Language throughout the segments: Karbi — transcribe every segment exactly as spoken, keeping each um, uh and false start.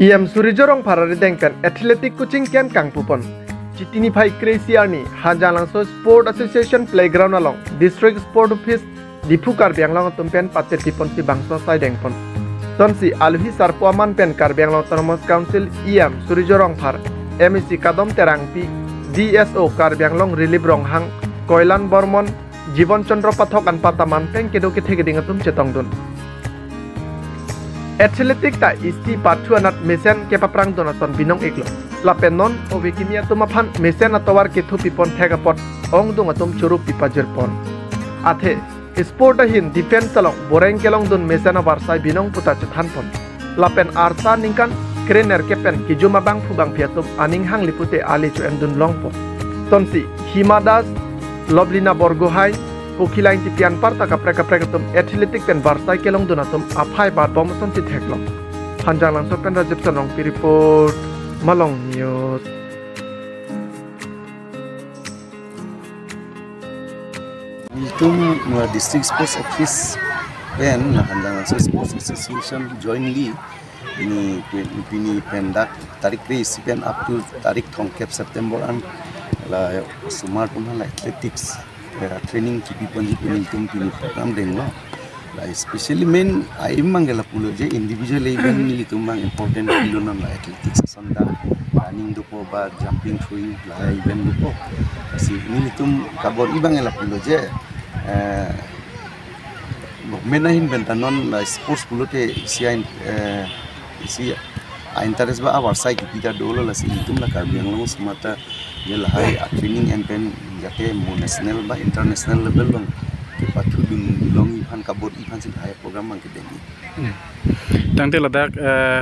E M Surijo Rongphar arideng pen athletic coaching camp kangpupon. Chiti niphai kre-isi arni Hanjanglangso Sport Association Playground along District Sport Office Diphu Karbi Anglong atum pen patirpiponsi bangso asai dengpon. Sonsi aluhi sarpo aman pen Karbi Anglong Autonomous Council E M Surijo Rongphar, M A C Kadom Terangpi, D S O Karbi Anglong Rilip Ronghang, Koilan Bormon, Jibon Chandra Pathak anparta man pen kedo kethe keding atum chetongdun. Athletic ta isi pathu anat mesen kepaprangdun ason binong-iklo. Lapen non ove kimi atum aphan mesen atovar kethupipon thek apot ongdung atum choro pipajirpon. Athe sport ahin defense along boreng kelongdun mesen avarsai binong puta chethanpon. Lapen arta ningkan krenerkep pen kejum abangphu bangphi atum aning hangli pute ali cho-endun longpo. Sonsi Hima Das, Loblina Borgohai, Pokila Ingtipi anparta kaprek kaprek atum athletic pen varsai kelongdun atum aphai batbom asonsi theklong. Hanjanglangso pen Rajib Sonrongpi report, Malong News. Nelitum, uh, District Sports Office pen la Hanjanglangso Sports Association jointly pini, pini pen dak tarik kre-isi pen up to tarik thomkep September an la osomar atum aphan la athletics, eh, training kipiponji pu nelitum pini program denglo. La especially main aim abang ke lapulo je individual event nelitum abang important pulo non la athletics ason ta running dopo ba jumping, throwing la event dopo. Si nelitum kabor-i abang ke lapulo je, eh, government ahin pen ta non la sports pulote isi ain, eh, isi a-interest ba avarsai kipi ta dolo, lasi nelitum la Karbi Anglong osomar ta je lahai a-training en pen jate mo national ba international level along kepathudun longji aphan kabor-i aphansi lahai program abang kedeng. Hmm. Tangte ladak, eh,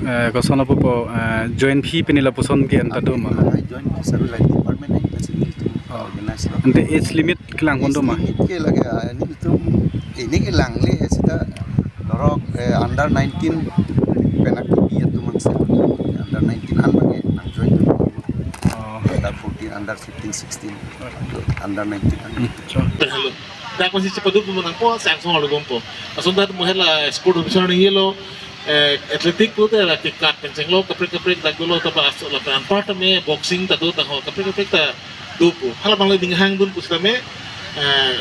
eh, koson apo po, eh, joint fee pini lapuson ke-en ta do ma? Lahai joint fee saru lahai department ahin pensi nelitum Oh. organize lo. Ante age limit kelang pon do ma? Age limit ke lake, ah, nelitum, eh, neli kelang le he sita dorok, eh, under nineteen pen aktivi atum angse. Under nineteen an abang ke nang join do. Oh. Under fourteen, under fifteen, sixteen, under nineteen an. Hmm, so. Hello. Dak masih cepat dulu menang po, sang song lalu bompo. Langsung dah mo hela sport officer ni yelo, eh, athletic pulote la kekat pen chenglo, kaprek kaprek dak dolo ta ba aso la pen anparta me boxing ta do ta ho, kaprek kaprek ta dopo. Hala abang le dinghang dun pusitame, eh,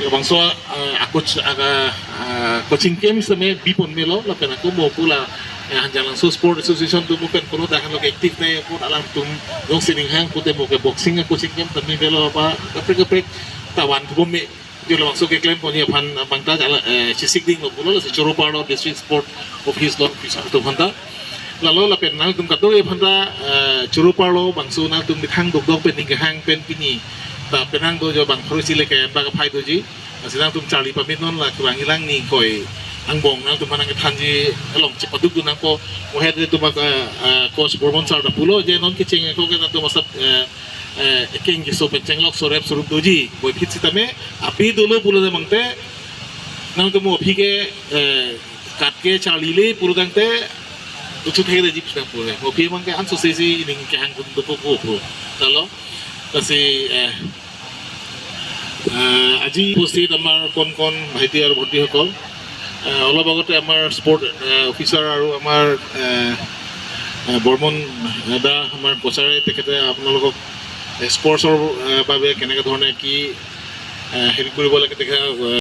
labangso, eh, a-coach, aga, ah, coaching camp sitame bipon melo, lapen ako mo pu la, eh, Hanjanglangso Sport Association atum mo pen kono dahan lo ke active ne pun alam atum jongsi dinghang pute mo ke boxing a-coaching camp tame melo ba, kaprek kaprek ta van thubom me. Di labangso keklem ponji aphan abang ta jala, eh, chesik dinglo pulo, lasi choro parlo District Sport Office along officer atum aphanta. Lalo lapen nangtum kadokave aphanta, eh, choro parlo bangso nangtum methang dokdok pen ninghang pen pini ta penang do jo bang pharo isi le ke bak aphai doji. Lasi nangtum charli pamit non la kurang ilang ni koi angbong nangtum aphan nangkethanji along chepaduk dun nangpo. Mo het atum ak, eh, eh, coach Bormon sir ta pulo je non kecheng ako ke nangtum asap, eh, eh, ekeng keso pen chenglok sorep sorup doji. Boiphit sitame api dolo pulo tangte nangtum mo aphi ke, eh, kat ke charlile pulo tangte tutu thek de jip sang pulo. Mo aphi abang ke anso sesi ining kehang dun dopo po pulo. Lalo, lasi, eh, eh, আজি উপস্থিত আমাৰ কণ কণ ভাইটি আৰু ভণ্টিসকল, আহ, অলপ আগতে আমাৰ স্পৰ্ট, আহ, অফিচাৰ আৰু আমাৰ, আহ, আহ, বৰ্মন দা, আমাৰ কোচাৰে তেখেতে আপোনালোকক স্পৰ্টছৰ, আহ, বাবে কেনেকে ধৰণে কি, আহ, হেৰি কৰিব লাগে তেখেতে, আহ,